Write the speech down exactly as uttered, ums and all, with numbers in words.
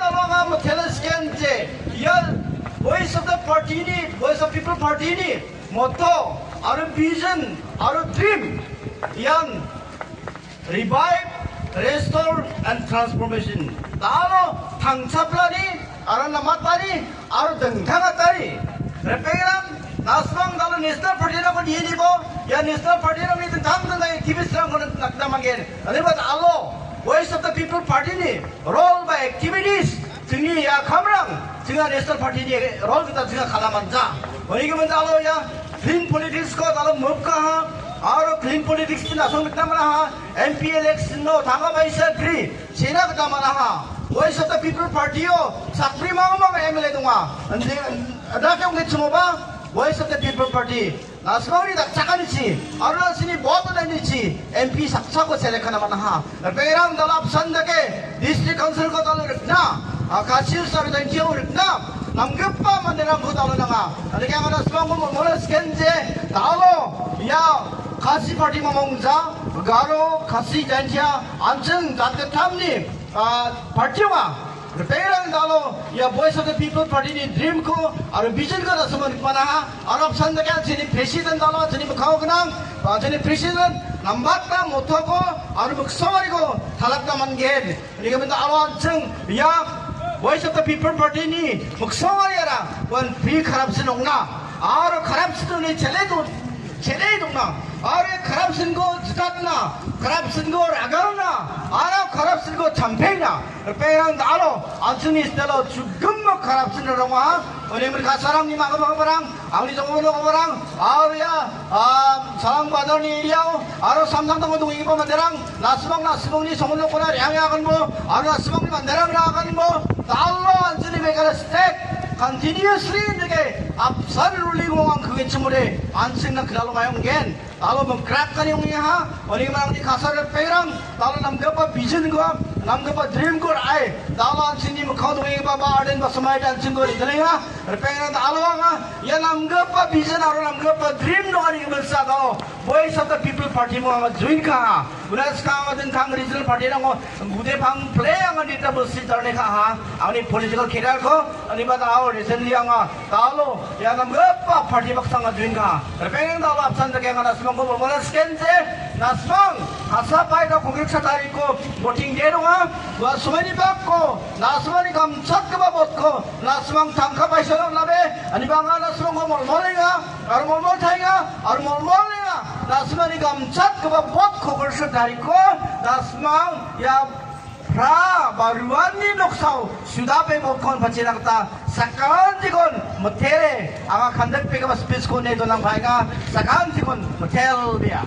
Anga mitela sikenje, ia Voice of the Party-ni, Voice of People Party-ni motto aro vision aro dream ian revive, restore and transformation. Da·alo tangchaplani aro namattani aro dingtang atani. Ripengrang, na·simang da·alo National Party-rangko nienbo, ia National Party-rangni dingtang dingtang activist-rangko nikna man·gen. Aniba da·alo Voice of the People Party-ni role ba activities, chingni ia kamrang, chinga National Party-ni role gita chinga kala manja. Uni gimin da·alo ia clean politics-ko da·alo mokkaha, aro clean politics-ni na·simang nikna man·aha, M P election-o tangka baisa free, sena gita man·aha. Voice of the People Party-o sakbri mangmang M L A donga. Ande, adake ong·e chingoba, Voice of the People Party. Na·simangni dakchakanichi, aro na·simangni vote-onanichi, M P saksako select ka·na man·aha. Ripengrang da·alo apsan dake, District Council-ko da·alo rikna, a, Khasi aro Jaintia-o rikna, namgipa manderangko da·alo nanga. Adake anga na·simangko mol·mola sikenje, da·alo, ia, Khasi Party mamongja, Garo, Khasi, Jaintia, an·ching jatgittamni, a, party ong·a. Ripengrang da·alo, ia Voice of the People Party-ni dream-ko aro vision-ko na·simang nikmanaha. Aro apsan dake an·chingni president da·alo, an·chingni mikkango gnang, an·chingni president, nambatgipa motto-ko aro miksawariko talakna man·gen. Uni gimin da·alo an·ching ia Voice of the People Party-ni miksawariara uan free corruption ong·na. Aro corruption-oni chele don-, chele dongna. Aro corruption-ko jitatna, corruption-ko ragarona, aro corruption-ko champengna. Ripengrang da·alo, an·chingni stelo chugimba corruption-rang donga. Uni gimin kasarangni manggipa barang, angni jongmolo barang, aro ia, ah, Salang Badarni area-o, aro samtangtango dongenggipa manderang, na·simang, na·simangni songon nokona re·ange aganbo, aro na·simangni manderang aganbo, da·alo an·chingni Meghalaya state continuously nike apsan ruling ong·a, kengchimode an·chingna knalo ong·gen. Da·alo mingkrakani ong·engaha, uni gimin angni kasar ripengrang, da·alo namgipa vision-ko, namgipa dream-ko ra·e, da·alo an·chingni mikkango dongenggipa ba Ardent Basamaiote an·chingko re·dolenga, ripengrang da·alo anga, ia namgipa vision aro namgipa dream dongani gimin sa da·alo Voice of the People Party-mo anga join ka·aha. Ua skang anga dingtang regional party-rangko gude pang play anga dita bosi darne ka·aha. Angni political career-ko, ani ba da·alo recently anga da·alo ia namgipa party baksa anga join ka·aha. Ripengrang da·alo apsan dake anga na·simangko mol·mola sikenje, na·simang, Hasapaida konggrek sa tarikko voting day donga. Ua somaini bakko, na·simangni gamchatgipa vote-ko, na·simang tangka paisa on·abe, ani ba anga na·simangko mol·molenga, aro mol·moltaenga, aro mol·molenga. Na·simangni gamchatgipa vote-ko konggrek sa tarikko, na·simang ia pra ba ruanni noksao sudape vote-ko on·pachina gita sakantikon mitele, anga kandikbegipa speech-ko ne donangpaenga, sakantikon mitelbea.